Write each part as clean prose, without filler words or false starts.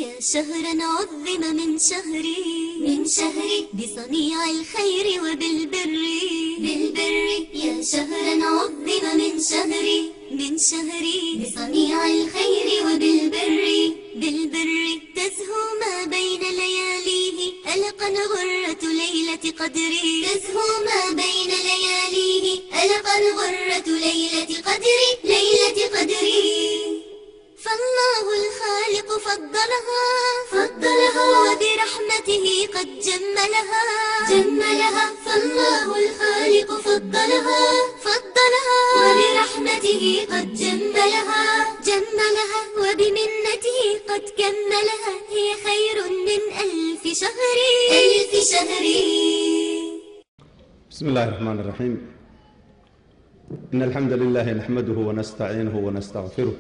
يا شهرا عظم من شهري، من شهري بصنيع الخير وبالبر، بالبر. يا شهرا عظم من شهري، من شهري بصنيع الخير وبالبر، بالبر. تزهو ما بين لياليه ألقا غرة ليلة قدري، تزهو ما بين لياليه ألقا غرة ليلة قدري، ليلة قدري. فالله الخالق فضلها، فضلها وبرحمته قد جملها، جملها. فالله الخالق فضلها، فضلها وبرحمته قد جملها، جملها وبمنته قد كملها. هي خير من ألف شهر، ألف شهر. بسم الله الرحمن الرحيم. إن الحمد لله نحمده ونستعينه ونستغفره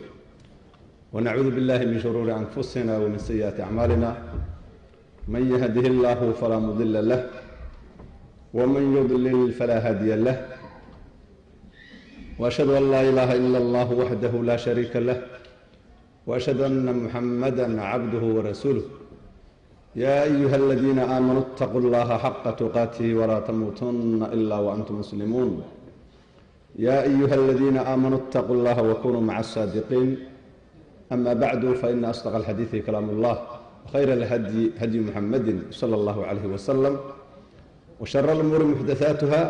ونعوذ بالله من شرور أنفسنا ومن سيئات أعمالنا. من يهده الله فلا مضل له ومن يضلل فلا هادي له، وأشهد أن لا إله إلا الله وحده لا شريك له، وأشهد أن محمدا عبده ورسوله. يا أيها الذين آمنوا اتقوا الله حق تقاته ولا تموتن إلا وأنتم مسلمون. يا أيها الذين آمنوا اتقوا الله وكونوا مع الصادقين. أما بعد، فإن أصدق الحديث كلام الله، وخير الهدي هدي محمد صلى الله عليه وسلم، وشر الأمور محدثاتها،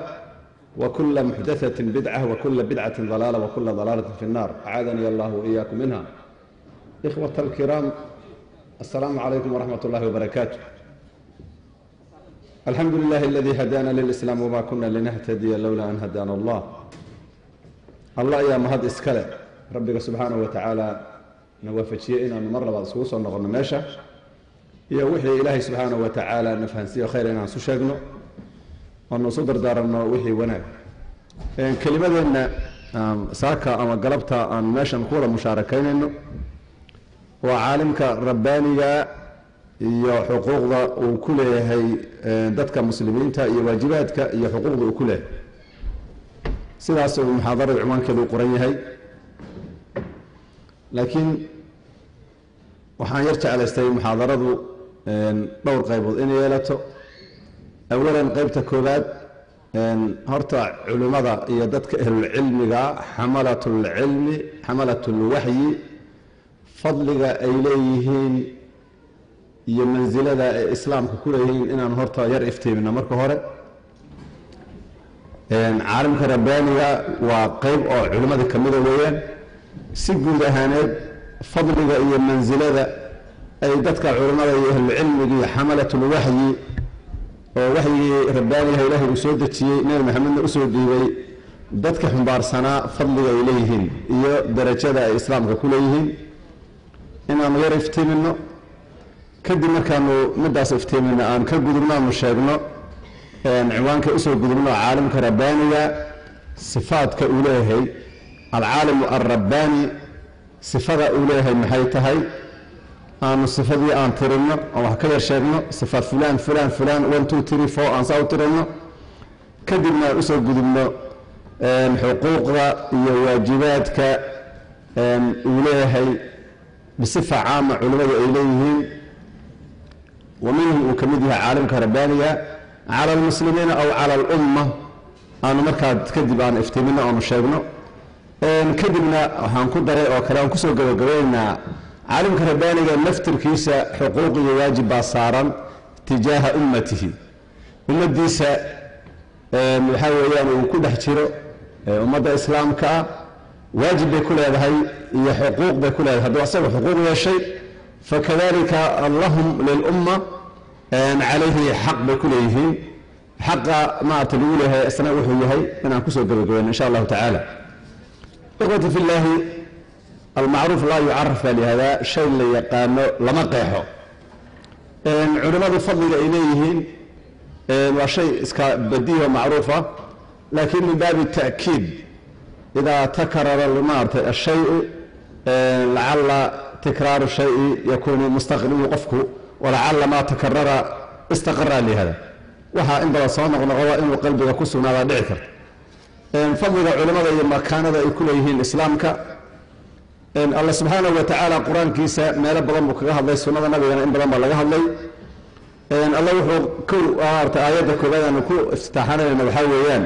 وكل محدثة بدعة، وكل بدعة ضلالة، وكل ضلالة في النار، أعاذني الله وإياكم منها. إخوة الكرام، السلام عليكم ورحمة الله وبركاته. الحمد لله الذي هدانا للإسلام وما كنا لنهتدي لولا أن هدانا الله. Allah ayaa mahad iskale, rabbiga subxaanahu wa tacaala na waafajiyey inaanu mar labaad isugu soo noqonno meesha, iyo wixii Ilaahay subxaanahu wa tacaala na fahansiiyo khayr inaan isu sheegno oonu isu dardaaranno wixii wanaag. Kelimadeenna saaka ama galabta aan meeshan ku wada mushaarakaynayno waa caalimka rabbaaniga iyo xuquuqda uu ku leeyahay dadka muslimiinta, iyo waajibaadka iyo xuquuqda uu ku leeyahay. Sidaas uu muxaadarada ciwaankeedu u qoran yahay, laakiin waxaan yar jeclaystay muxaadaradu dhowr qaybood inay yeelato. Awalan, qeybta koowaad, horta culimmada iyo dadka ahlulcilmiga, xamalatulcilmi, xamalatulwaxyi, fadliga ay leeyihiin iyo mansilada ay islaamka ku leeyihiin inaan horta yar iftiimino marka hore. Caalimka rabbaaniga waa qeyb oo culimmada ka mida weeyaan. Si guud ahaaneed, fadliga iyo mansilada ay dadka culimmada iyo ahlulcilmiga iyo xamalatulwaxyi, oo waxyigii rabbaanigaha Ilaahay uu soo dejiyey, Nebi Maxamedna usoo dhiibay, dadka xumbaarsanaa, fadliga ay leeyihiin iyo darajada ay islaamka ku leeyihiin inaanu yar iftiimino. Kadib markaanu midaas iftiimino, aan ka gudubno, aanu sheegno ciwaanka, usoo gudubno caalimka rabbaaniga sifaadka uu leeyahay. Alcaalimu alrabbaani sifada uu leeyahay maxay tahay? Aanu sifadii aan tirino oo wax ka yar sheegno, sifaat fulaan fulaan fulaan, one two three four, aan saa u tirino. Kadibna aan usoo gudubno xuquuqda iyo waajibaadka uu leeyahay bisifa caama culimmadu ay leeyihiin, wa minhum uu ka mid yahay caalimka rabbaaniga, cala almuslimiina aw cala alumma. Aanu markaa kadib aan iftiimino, aanu sheegno. Kadibna waxaan ku daray oo kale aan kusoo gabagabaynaynaa caalimka rabbaaniga laftirkiisa xuquuq iyo waajib baa saaran tijaaha ummatihi, ummaddiisa waxaa weeyaan uu ku dhex jiro. Ummadda islaamka ah waajib bay ku leedahay iyo xuquuq bay ku leedahay. Hadduu asaga xuquuq yeeshay, fakadalika lahum lilumma calayhi xaq bay ku leeyihiin. Xaqa maarata lagu leeyahay isna wuxuu yahay inaan kusoo gabagabayno, insha Allahu tacaala. Ikhwati fi llaahi, almacruuf laa yucaraf baa layihahdaa, shay la yaqaano lama qeexo. Culimmadu fadliga ay leeyihiin waa shay iska badiiho macruufa, laakiin min baabi ta'kiid, idaa takarara maarata ashayu, lacala tikraaru shayi yakuunu mustaqribu qofku, walacala maa takarara istaqara layihahda. Waxaa in badan soo noqnoqda inuu qalbiga ku sugnaadaa dhici karta. Fadliga culimmada iyo makaanada ay ku leeyihiin islaamka. Alla subxaanahu wa tacaala qur-aankiisa meelo badan buu kaga hadlay, sunnada nabigana in badan baa laga hadlay. Alla wuxuu kow maarata aayadda koobaad aanu ku iftitaaxanayna waxaa weeyaan,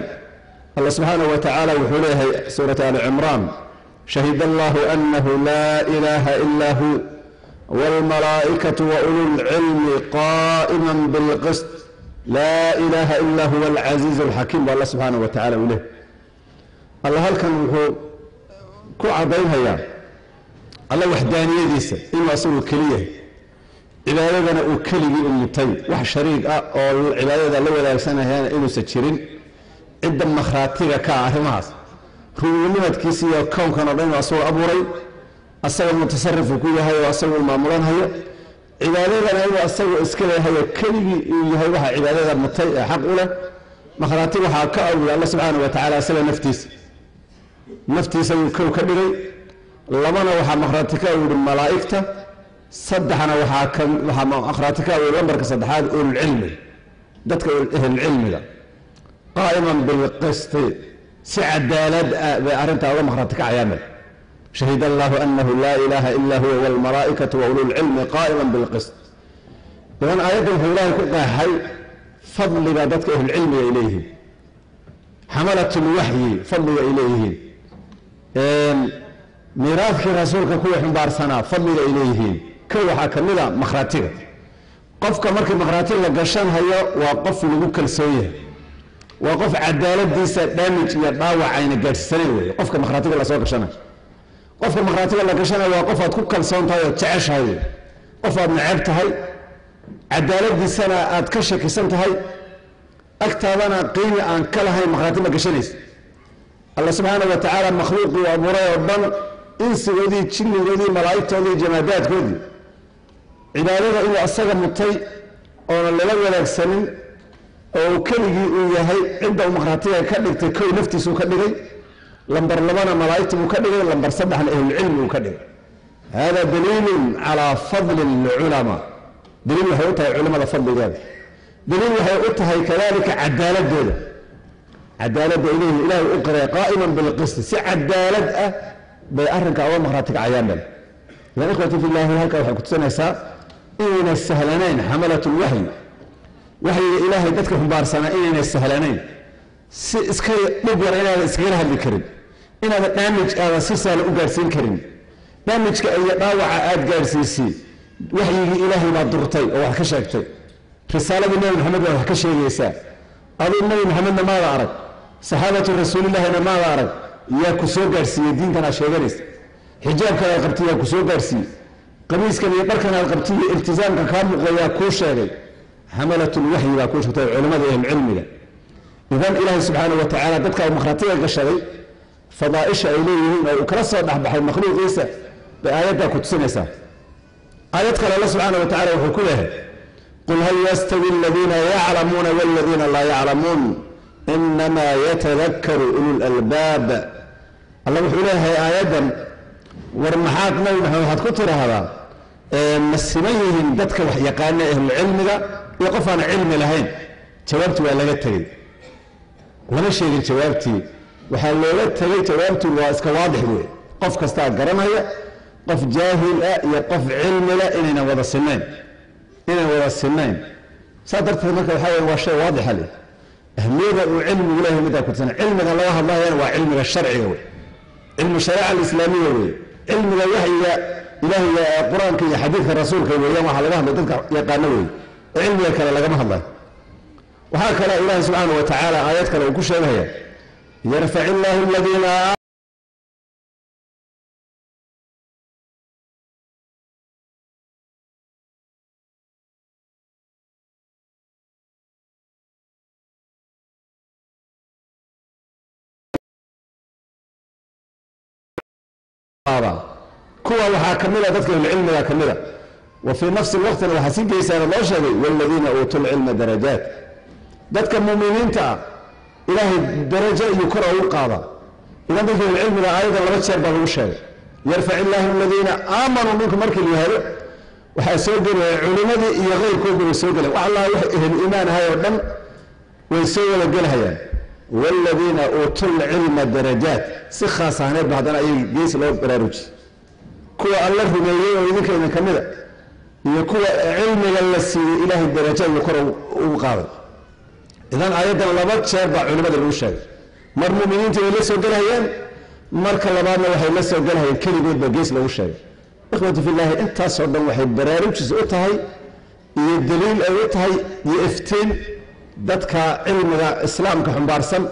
alla subxaanahu wa tacaala wuxuu leeyahay suurata Ali Cimraan: shahida allahu anahu laa ilaaha ilaa hu wاlmalaa'ikatu waulu lcilmi qaa'ima bilqist laa ilaaha ilaa huwa alcasiizu alxakiim ba alla subxaanahu wa tacala uu leeyahay. Alla halkan wuxuu ku caddaynhayaa alla waxdaaniyadiisa, inuu asagu keliyahay, cibaadadana uu keligii u mutay, wax shariig ah oo cibaadada la wadaagsanayana inuusan jirin. Cidda makhraatiga ka ah arrimahaas, ru'uunimadkiisa iyo kownkan oo dhan inuu asagoo abuuray, asaga mutasarifu ku yahay oo asagu maamulanhayo, cibaadadana inuu asagu iska leeyahay oo keligii uu yahay waxa cibaadada mutay ee xaq u leh. Makhraati waxaa ka awiyay alla subxaana wa tacala isaga naftiisa, naftiisa wuu kow ka dhigay. Labana waxaa makhraati ka awiri malaa'igta, saddexna waxaa makhraati ka awiri lambarka saddexaad ululcilmiga, dadka ahlulcilmiga. Qaa'iman bilqisti, si cadaalad ah bay arrintaa uga makhraati kacayaan. Shahid allahu anahu laa ilaaha ilaa huwa wاlmalaa'ikatu waululcilmi qaa'iman bilqist. Idan aayaddan wuxuu ilaahay ku qeexay fadliga dadka ahlulcilmiga ay leeyihiin, xamalat lwaxyi fadliga ay leeyihiin, miiraadkii rasuulka kuwa xumbaarsanaa fadliga ay leeyihiin. Kow waxaa ka mid a makhraatiga. Qofka markii makhraati la gashanhayo waa qof lagu kalsoon yahay, waa qof cadaaladiisa damage iyo dhaawac ayna gaadhsiisanayn wey qofka makhraatiga lasoo gashanayo. Qofka makhraatiga la gashanayo waa qof aad ku kalsoon tahay oo jeceshahay wey. Qof aad neceb tahay, cadaaladiisana aad ka shakisan tahay, agtaadana qiimi aan ka lahayn, makhraati ma gashanaysa. Alla subxaana wa tacaala makhluuqii abuuray oo dhan, insigoodii, jinnigoodii, malaa'igtoodii, jamaadaadkoodii, cibaadada inuu asaga mutay oona lala wadaagsanin oo uu keligii uu yahay, cidda uu makhraatiga ka dhigtay kow naftiisuu ka dhigay, lambar labana malaa'igta buu ka dhigay, lambar saddexna ahlulcilmi uu ka dhigay. Hada daliilun calaa fadli lculamaa, daliil waxay u tahay culimada fadligeeda, daliil waxay u tahay kadalika cadaaladooda, cadaaladda ilayhi ilaahay u qiray qaa'iman bilqisti, si cadaalad ah bay arrinka uga makhraati kacayaan bal. Idan ikhwati fillahi, halka waxay kutusinaysaa inayna sahlanayn xamalat lwaxyi, waxyiga ilaahay dadka xumbaarsanaa inayna sahlanayn, si iska dhib yar inaadan iskagala hadli karin, inaadan damage aadan si sahlan u gaadhsiin karin. Damageka iyo dhaawaca aad gaadhsiisay waxyigii ilaahay baad durtay oo wax ka sheegtay, risaaladii Nebi Maxamed baad wax ka sheegaysaa. Aduu Nebi Maxamedna maada arag, saxaabatu rasuulillahina maada arag, yaa ku soo gaadhsiiyey diintan aad sheeganaysa? Xijaabkan aad qabtay yaa ku soo gaadhsiiyey? Qamiiskan iyo dharkan aad qabtay iyo iltisaamka kaa muuqda yaa kuu sheegay? Xamalatulwaxyi baa kuu sheegtay, culamada ahlulcilmiga. Idan ilaahay subxaana wa tacaala dadka uu makhraatiga gashaday fadaaisha ay leeyihiin oo uu kala soo dhexbaxay makhluuqiisa bay aayaddaa ku tusinaysaa. Aayad kale alla subxaana wa tacala wuxuu ku leeyahay: qul hal yastawi aladiina yaclamuuna waladiina laa yaclamuun inamaa yatadakaru ulu lalbaab. Alla wuxuu leeyahay aayaddan: war maxaad Nabi Maxamed waxaad ku tiraahdaa, ma siman yihiin dadka wax yaqaana ahlucilmiga iyo qof aan cilmi lahayn? Jawaabti waa laga tegey, lama sheegin jawaabtii, waxaa looga tegay jawaabtu waa iska waadix wey, qof kastaa garanaya qof jaahil ah iyo qof cilmi leh inaynan wada sinayn, inaynan wada sinayn. Saa darteed marka waxaa weya waa shay waadixa leh ahmiyada uu cilmigu leeyahay. Middaa kutusana cilmiga laga hadlayana waa cilmiga sharciga wey, cilmu shariica alislaamiya wey, cilmiga waxyiga ilaahiga ee qur-aanka iyo xadiidka rasuulka weeyaan waxaa laga hadlay dadka yaqaano wey, oo cilmiga kale lagama hadlayo. Waxaa kale ilaahay subxaana wa tacaala aayad kale uu ku sheegaya: yarfac illaahu aladiina kuwa waxaa kamida dadka ahlucilmiga kamida. Wa fii nafsi lwaqtina waxaa si geysaana loo sheegay waladiina uutuu lcilma darajaat, dadka muminiinta ah ilaahay darajo iyo kor ugu qaada. Idan dadka ahlucilmiga aayaddan laba jeer baa lagu sheegay. Yarfac illaahu aladiina aamanuu minkum markii la yihahdo waxaa soo gelaya culimadii iyo keyrkoodba way soo gelayan, wax allaha wax ehlu iimaan ahay oo dhan way soo wada gelahayaan. Waladiina uutuu lcilma darajaat si khaas ahneed ba haddana ayay gees loo baraarujiyey. Kuwa alla rumeeyey oo idinka idin ka mida iyo kuwa cilmiga la siiyey ilaahay darajada kor ugu qaaday. Idan aayaddan laba jeer baa culimada lagu sheegay. Mar muminiinta way la soo gelhayeen, marka labaadna waxay la soo gelhayeen keligood baa gees lagu sheegay. Ikhwati fillaahi, intaasoo dhan waxay baraarujis u tahay iyo daliil ay u tahay iyo iftiin dadka cilmiga islaamka xumbaarsan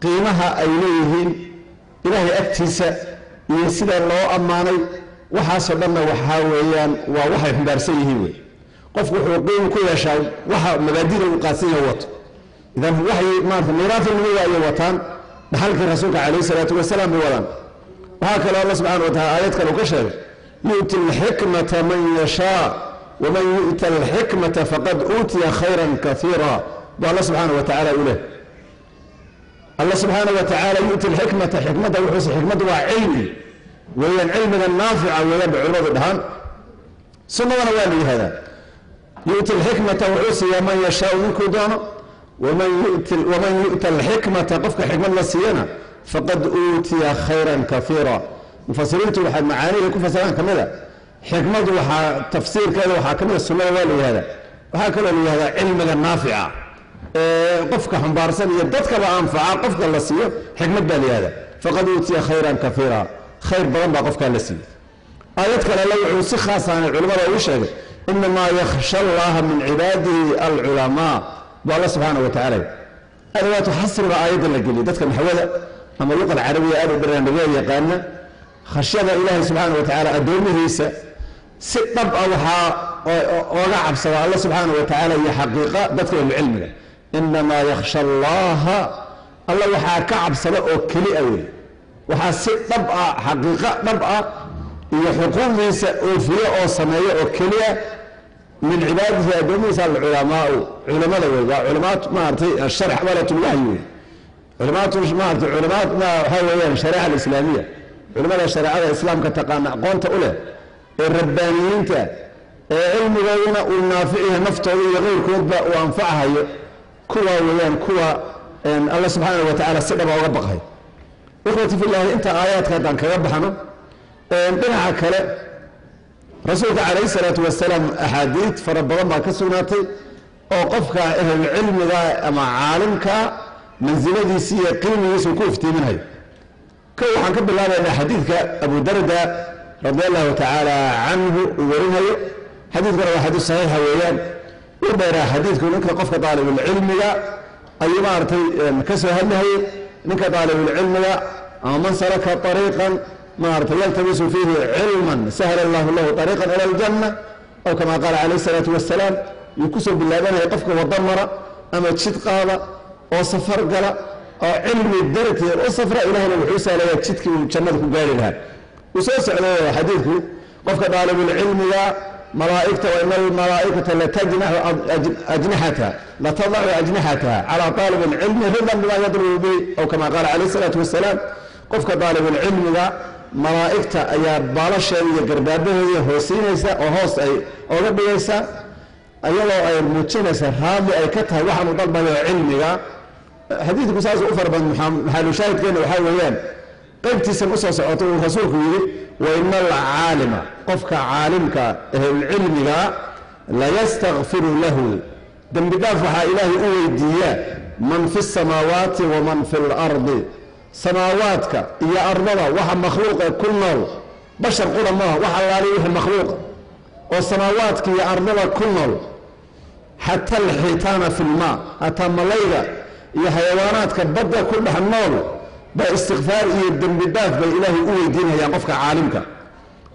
qiimaha ay leeyihiin ilaahay agtiisa iyo sida loo ammaanay. Waxaasoo dhanna waxaa weeyaan waa waxay xumbaarsan yihiin wey. Qofku wuxuu qiim ku yeeshaa waxa mabaadida uu qaadsan yahay wato. Idan waxay maarata miiraathu nubuwa ayay wataan, dhaxalkii rasuulka calayhi salaatu wasalaam bay wadaan. Waxaa kaloo alla subxana wa tacala aayad kale uu ka sheegay yu'ti alxikmata man yashaa waman yu'ta alxikmata faqad uutiya khayran kaiira, buu alla subxaana wa tacaala u leh. Alla subxaana wa tacaala yu'ti alxikmata, xikmadda wuxuuse, xikmaddu waa cilmi weeyaan, cilmiga naafica weeyaan bay culimadu dhahaan, sunnadana waa la yihahdaa. Yu'ti alxikmata wuxuu siiyaa man yashaau ninkuu doono, waman yu'ta alxikmata qofka xikmad la siiyana faqad uutiya khayran kaiira. Mufasiriintu waxaa macaanida ku fasiraan ka mid a xikmadu, waxaa tafsiirkeeda waxaa ka mid a sunnada waa la yihahdaa. Waxaa kaloo la yihahdaa cilmiga naafica ee qofka xumbaarsan iyo dadkaba anfaca qofka la siiyo xikmad baa la yihahdaa. Faqad uutiya khayran kaiira, khayr badan baa qofkaa la siiyey. Aayad kale alle wuxuu si khaasaanay culimada ugu sheegay inamaa yakhsha allaha min cibaadihi alculamaa, buu alla subxaana wa tacala. Adawaatu xasriba aayadda la geliyay dadka naxwada ama luqa alcarabiya aad u barnaamijyada yaqaana, khashyada ilaahay subxaana wa tacaala addoomihiisa si dhab ah waxaa ooga cabsada alla subxaana wa tacaala iyo xaqiiqa dadka ahlucilmiga. Inamaa yakhsha allaha, alla waxaa ka cabsada oo keli a wey, waxaa si dhab ah xaqiiqa dhab ah iyo xuquuqdiisa oofiyo oo sameeyo oo keliya min cibaadihi addoomihiisa alculamaau, culamada wey. Waa culamaad maaragtay asharc xamalatulwahyi wey, culamaad maaragtay culamaad waxaa weeyaan shareeca alislaamiya, culamada shareecada islaamka taqaana aqoonta u leh ee rabbaaniyiinta ee cilmigooduna uu naafic yahay naftooda iyo keyrkoodba uu anfacahayo, kuwa weeyaan kuwa alla subxaana wa tacaala si dhaba uga baqhay. Ikhwati fillaahi, inta aayaadka haddaan kaga baxno, dhinaca kale rasuulka calayhi salaatu wasalaam axaadiid fara badan baa ka sugnaatay oo qofka ahlulcilmiga ama caalimka mansiladiisi iyo qiimigiisa uu ku iftiiminayo. Kow waxaan ka bilaabaynaa xadiidka Abu Darda radi allahu tacaala canhu uu warinayo. Xadiidkuna waa xadiis saxiixa weeyaan, u dheeraa xadiidku. Ninka qofka daalibulcilmiga ayuu maaragtay ka soo hadlahayay, ninka daalibulcilmiga ama man salaka ariiqan maarata yaltamisu fiihi cilman sahla allahu lahu ariiqan ila aljanna, aw kama qaala calayhi salaatu wasalaam, yuu kusoo bilaabanaya qofka wado mara ama jid qaada oo safar gala oo cilmi darteed u safra, ilahna wuxuu sahlayaa jidkii uu jannada ku gaari lahaa. Uu soo socday xadiidku qofka daalibulcilmiga malaa'igta, wa ina almalaa'ikata latajnaxu ajnixataha latadacu ajnixataha calaa aalib alcilmi ridan bima yadlubu bihi, aw kama qaala calayhi salaatu wasalaam. Qofka daalibulcilmiga malaa'igta ayaa baalasheeda iyo garbaabaheeda hoosiinaysa oo hoos ay oga dhigaysa, iyadoo ay muujinaysa raadli ay ka tahay waxaanu dalbayo cilmiga. Xadiidku saas u fara badan. Maxaalushaahidkeena waxaa weeyaan qaybtiisan usoo socota uu rasuulku yidhi wa ina alcaalima, qofka caalimka ahlulcilmiga, layastakfiru lahu, dembi dhaaf waxaa ilaahay u weydiiyaa man fi samaawaati waman fi lardi, samaawaadka iyo ardada waxa makhluuqa ku nool, bashar qura maaha, wax allaali wixii makhluuqa oo samaawaadka iyo ardada ku nool, xata alxitaana fi lmaa, hataa malayga iyo xayawaanaadka badda ku dhex nool baa istikfaar iyo dembi dhaaf bay ilaahay u weydiinayaan qofka caalimka.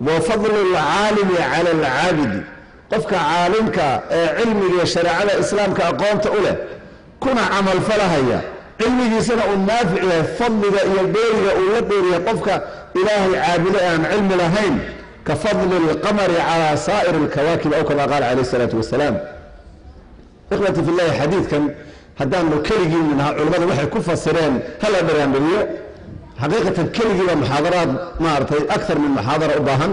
Wa fadlu lcaalimi cala alcaabidi, qofka caalimka ee cilmiga iyo shareecada islaamka aqoonta u leh kuna camalfalahaya, cilmigiisana uu naafic yahay, fadliga iyo dheeriga uu la dheeriya qofka ilaahay caabudo aan cilmi lahayn ka fadli alqamari calaa saa'iri alkawaakib, aw kama qaala calayhi salaatu wasalaam. Ikhwati fillahi, xadiidkan haddaanu keligii nahaa culimmada waxay ku fasireen hala dharaandheliyo. Xaqiiqatan keligiiba muxaadaraad maaragtay akthar min muxaadara u baahan.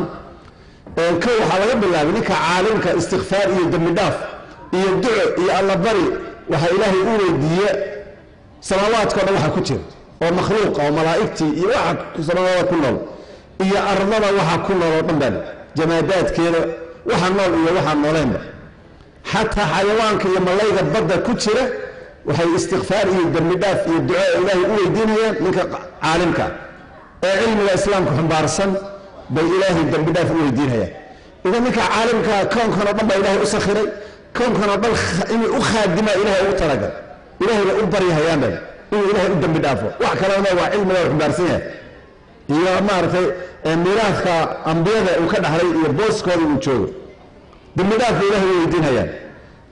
Kow waxaa laga bilaabay ninka caalimka istikfaar iyo dembi dhaaf iyo duco iyo allabari waxaa ilaahay u weydiiye samaawaadka o dhan waxa ku jira oo makhluuqa oo malaa'igtii iyo waxa samaawaada ku nool Iyo ardada waxa ku nool oo dhan baa jamaadaadkeeda, waxa nool iyo waxa nooleynba, xataa xayawaanka iyo malayga badda ku jira waxay istikfaar iyo dembi dhaaf iyo duco ilaahay u weydiinayaan ninka caalimka ee cilmiga islaamka xumbaarsan bay ilaahay dembi dhaaf u weydiinayaan. Idan ninka caalimka koonkan oo dhan baa ilaahay u sakhiray, koonkan oo dhan inuu u khaadimaa ilaahay ugu talagal, ilaahay bay u baryahayaanba inuu ilaahay u dembi dhaafo. Wax kalena waa cilmiga uu xumbaarsan yahay iyo maaragtay miiraadka ambiyada uu ka dhaxlay iyo booskooda uu joogo, dembi dhaaf bay ilaahay u weydiinayaan.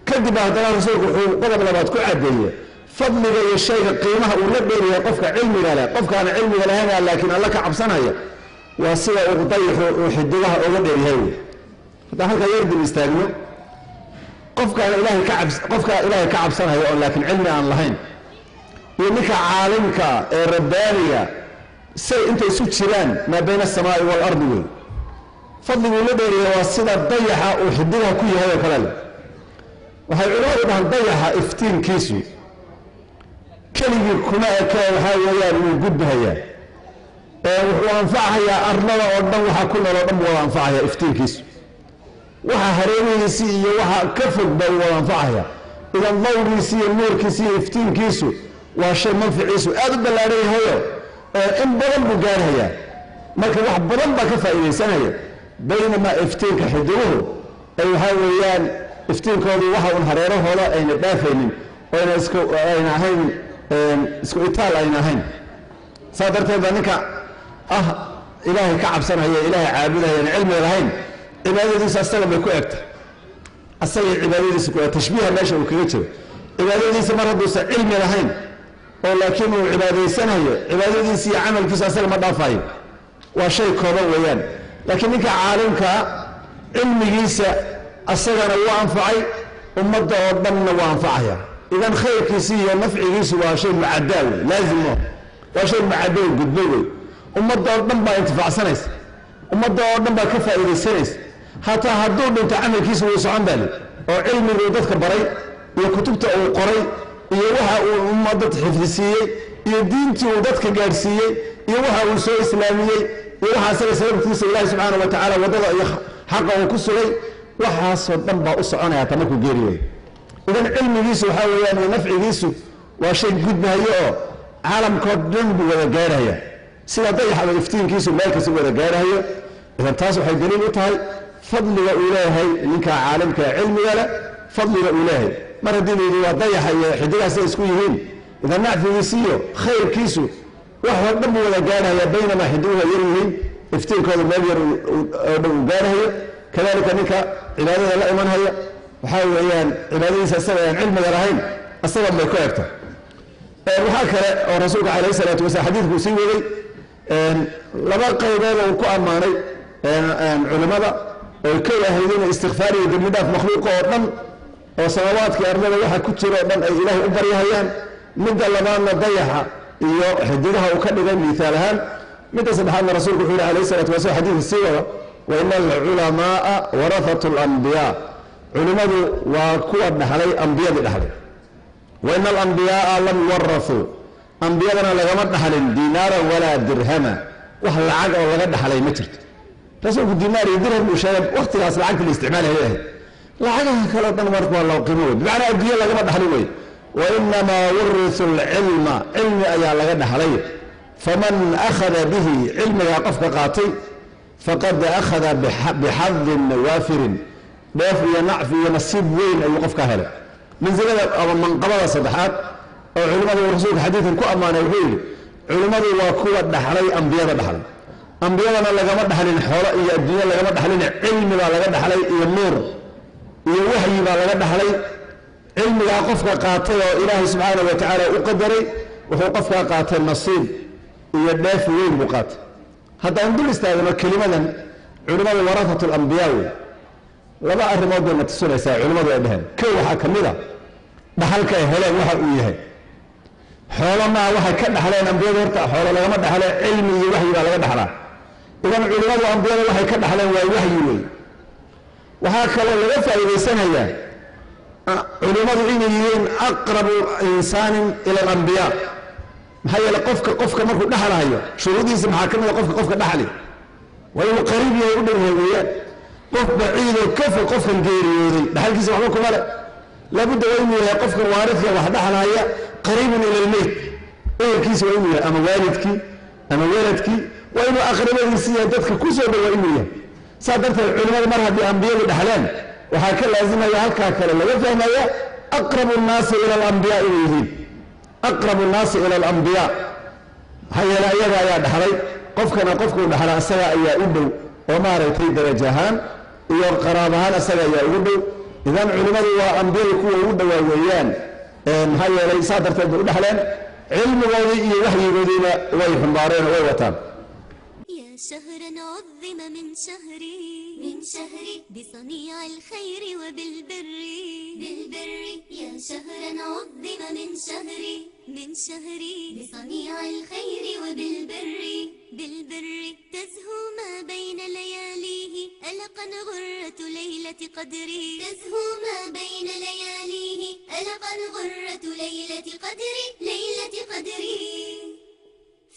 Kadib haddana rasuulku wuxuu qodob labaad ku caddeeyey fadliga iyo shayga qiimaha uu la dheeryahay qofka cilmiga leh. Qofkaana cilmiga lahayn laakiin alla ka cabsanaya waa sida uu dayixu uu xidigaha uga dheeryahay wey. Haddaan halkaa yar dib istaagno, qofkaan ilaahay ka cabs, qofka ilaahay ka cabsanaya oo laakiin cilmi aan lahayn iyo ninka caalimka ee rabbaaniga say intay isu jiraan maa bayna asamaai waalardi wey. Fadliguu la dheeryahay waa sida dayaxa uu xidigaha ku yahay oo kale leh. Waxay culimadu dhahaan dayaxa iftiinkiisu keligii kuma eke, waxaa weeyaan wuu gudbahayaa ee wuxuu anfacayaa arlada oo dhan, waxa ku nool oo dhan buu wada anfacayaa iftiinkiisu, waxa hareerihiisi iyo waxa ka fogba uu wada anfacaya. Idan dawgiisi iyo nuurkiisi iyo iftiinkiisu waa shay manficiisu aada u ballaaran yahayo in badan buu gaarhayaa, marka wax badan baa ka faa'iidaysanaya. Baynamaa iftiinka xidiguhu ay waxaa weeyaan iftiinkoodu waxa uun hareerahooda ayna dhaafaynin oyna isku ayna ahayn, isku itaal ayna ahayn. Saa darteed baa ninka ah ilaahay ka cabsanaya, ilaahay caabudaya, aan cilmiga lahayn, cibaadadiisa asaga bay ku egta, asagay cibaadadiisa ku tashbiiha meesha uu kaga jiro. Cibaadadiisa mar hadduusan cilmi lahayn oo laakiin uu cibaadaysanayo, cibaadadiisa iyo camalkiisa asaga ma dhaafayo, waa shay kooban weeyaan. Laakiin ninka caalimkaa cilmigiisa asagana wuu anfacay, ummadda oo dhanna wuu anfacaya. Idan khayrkiisi iyo nafcigiisu waa shay mucadaa wey, laazim waa shay mucaddo oo gudbo wey. Ummadda oo dhan baa intifaacsanaysa, ummadda oo dhan baa ka faa'iidaysanaysa. Hataa hadduu dhinto camalkiisa wuu socon baa li, oo cilmiguu dadka baray iyo kutubta uu qoray iyo waxa uu ummadda xifdisiiyey iyo diintii uu dadka gaadhsiiyey iyo waxa uu soo islaamiyey iyo waxa asaga sababtiisa ilaahi subxaana wa tacaala waddada iyo xaqa uu ku sugay, waxaasoo dhan baa u soconaya hataa markuu geeriyooyo. Idan cilmigiisu waxaa weeyaan iyo nafcigiisu waa shay gudbahayo oo caalamkoo dhan buu wada gaarhaya, sida dayaxaba iftiinkiisu meel kasta wada gaarhayo. Idan taas waxay daliil u tahay fadliga uu leeyahay ninka caalimka ee cilmiga leh, fadliga uu leeyahay. Mar haddii la yidhi waa dayaxa iyo xidigahaasay isku yihiin, idan nacfigiisi iyo khayrkiisu wax oo dhan buu wada gaarhaya, baynamaa xidiguhu ay yar yihiin, iftiinkooda meel yar oo dhan uu gaarhayo. Kadalika ninka cibaadada la imanhaya waxaa weeyaan cibaadadiisa asaga aan cilmiga lahayn asagan bay ku egta. Waxaa kale oo rasuulka calayhi salaatu wasalaam xadiidkuu sii waday laba qaybood oo uu ku ammaanay culimmada oo kow ahayd inay istikfaar iyo dembi dhaaf makhluuqa oo dhan oo samawaadkii ardada waxa ku jira oo dhan ay ilaahay u baryahayaan. Midda labaadna dayaxa iyo xidigaha uu ka dhigay miithaal ahaan. Midda saddexaadna rasuulku wuxuu yihi calayhi salaatu wasalaam xadiidka sii wada, wa ina alculamaaa warahatu alambiyaa, culimmadu waa kuwa dhaxlay ambiyadii dhaxlay. Wa ina alambiyaaa lam yuwarasuu, ambiyadana lagama dhaxlin diinaaran walaa dirhama, wax lacag oo laga dhaxlay ma jirto. Rasuulku diinaar iyo dirham uu sheegay waqtigaas lacagta la isticmaalaya ahayd, lacagaha kaleo dhan marka waa loo qiimo wey, bimacnaa adduunye lagama dhaxlin wey. Wa inamaa wurisu alcilma, cilmi ayaa laga dhaxlay. Faman akhada bihi, cilmigaa qofka qaatay, faqad akhada bixadin waafirin, dheef iyo nacfi iyo nasiib weyn ayuu qofkaa helay. Mansilada ama manqabada saddexaad oo culimmadu uu rasuulka xadiidkan ku ammaanay wuxuu yidhi culimmadu waa kuwa dhaxlay ambiyada dhaxlay. Ambiyadana lagama dhaxlin xoolo iyo adduunye lagama dhaxlin, cilmi baa laga dhaxlay iyo nuur iyo waxyi baa laga dhaxlay. Cilmigaa qofka qaatay oo ilaahay subxaana wa tacaala u qadaray wuxuu qofkaa qaatay nasiib iyo dheef weyn buu qaatay. Haddaan dul istaagno kelimadan culimmadu warahatu alambiyaa wey, laba arrimood bay na tusinaysaa culimmadu ay dheheen. Kow waxaa ka mid a dhaxalka ay heleen waxa uu yahay xoolo maa waxay ka dhaxleen ambiyada, horta xoolo lagama dhaxle, cilmi iyo waxyi baa laga dhaxlaa. Idan culimmadu ambiyada waxay ka dhaxleen waa waxyi wey. Waxaa kaloo laga faa'iidaysanayaa culimmadu inay yihiin aqrabu insaanin ila alambiyaa. Maxaa yeele qofka markuu dhexlahayo shuruudihiisa maxaa ka mid a qofka dhaxli Waa inuu qariib yahay, u dhow yahay weeyaan. Qof baciidoo ka fog qofkan geeriyooday dhaxalkiisa waxba kuma le. Laabudda waa inuu yahay qofkan waaridka wax dhaxlaya qariibun ila lmeyt, ehelkiisa waa inuu yahay, ama waalidkii ama waladkii, waa inuu aqrabadiisi yahay, dadka ku soo dhow waa inuu yahay. Saa darteed culimada mar haddii ambiyadu dhaxleen, waxaa ka laasimaya halkaa kale laga fahmaya aqrabu nnaasi ila alambiyaa inay yihiin, aqrabu nnaasi ila alambiyaa. Maxaa yeele ayaga ayaa dhaxlay, qofkana qofkuu dhaxla isaga ayaa u dhow oo maaragtay darajo ahaan iyo qaraab ahaan isaga ayaa ugu dhow. Idan culimmadu waa ambiyada kuwa ugu dhowaa weeyaan, maxaa yeelay saa darteed bay u dhaxleen, cilmigoodii iyo waxyigoodiina way xumbaareen oo way wataan. يا شهرا عظم من شهري، من شهري بصنيع الخير وبالبر، بالبر. يا شهرا عظم من شهري، من شهري بصنيع الخير وبالبر، بالبر. تزهو ما بين لياليه ألقا غرة ليلة قدري، تزهو ما بين لياليه ألقا غرة ليلة قدري، ليلة قدري.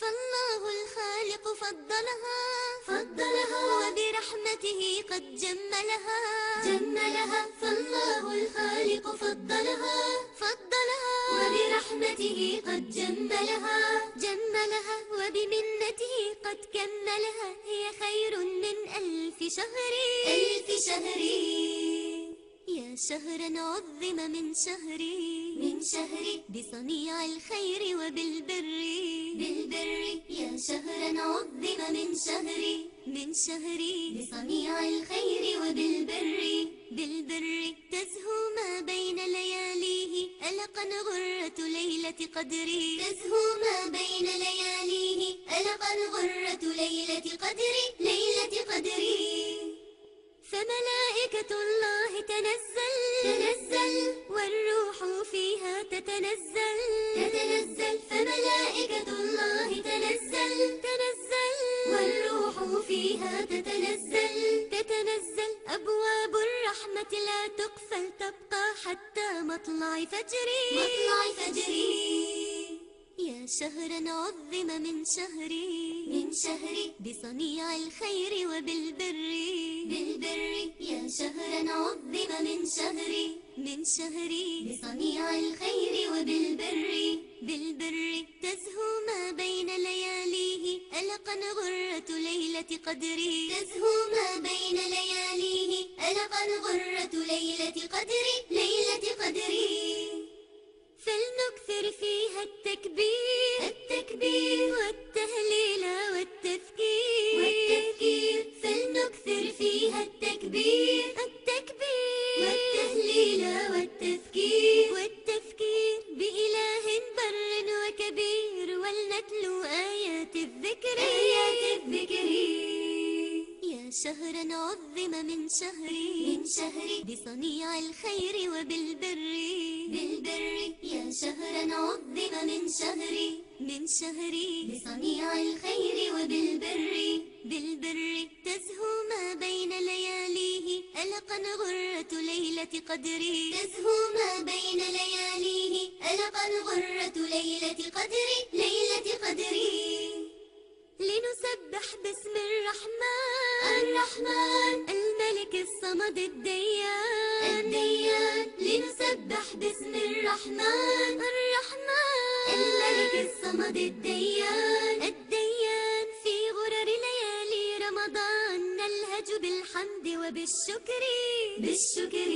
فالله الخالق فضلها، فضلها وبرحمته قد جملها، جملها. فالله الخالق فضلها، فضلها وبرحمته قد جملها، جملها وبمنته قد كملها. هي خير من ألف شهر، ألف شهر. يا شهرا عظم من شهري، من شهري بصنيع الخير وبالبر، بالبر. يا شهرا عظم من شهري، من شهري بصنيع الخير وبالبر، بالبر. تزهو ما بين لياليه ألقا غرة ليلة قدري، تزهو ما بين لياليه ألقا غرة ليلة قدري، ليلة قدري. فملائكة الله تنزل، تنزل والروح فيها تتنزل، تتنزل. فملائكة الله تنزل، تنزل والروح فيها تتنزل، تتنزل. أبواب الرحمة لا تقفل، تبقى حتى مطلع فجري، مطلع فجري. يا شهرا عظم من شهري، من شهري بصنيع الخير وبالبر، بالبر. يا شهرا عظم من شهري، من شهري بصنيع الخير وبالبر، بالبر. تزهو ما بين لياليه ألقا غرة ليلة قدري، تزهو ما بين لياليه ألقا غرة ليلة قدري، ليلة قدري. فلنكثر فيها التكبير، التكبير والتهليل والتذكير، والتذكير. فلنكثر فيها التكبير، التكبير والتهليل والتذكير، والتفكير بإله بر وكبير. ولنتلو آيات الذكر، آيات الذكر. يا شهرا عظم من شهري، من شهري بصنيع الخير وبالبر، بالبر. يا شهرا عظم من شهري، من شهري بصنيع الخير وبالبر، بالبر. تزهو ما بين لياليه ألقا غرة ليلة قدري، تزهو ما بين لياليه ألقا غرة ليلة قدري، ليلة قدري. لنسبح باسم الرحمن، الرحمن الملك الصمد الديان، الديان. لنسبح باسم الرحمن، الرحمن الملك الصمد الديان، الديان. في غرر ليالي رمضان نلهج بالحمد وبالشكر، بالشكر.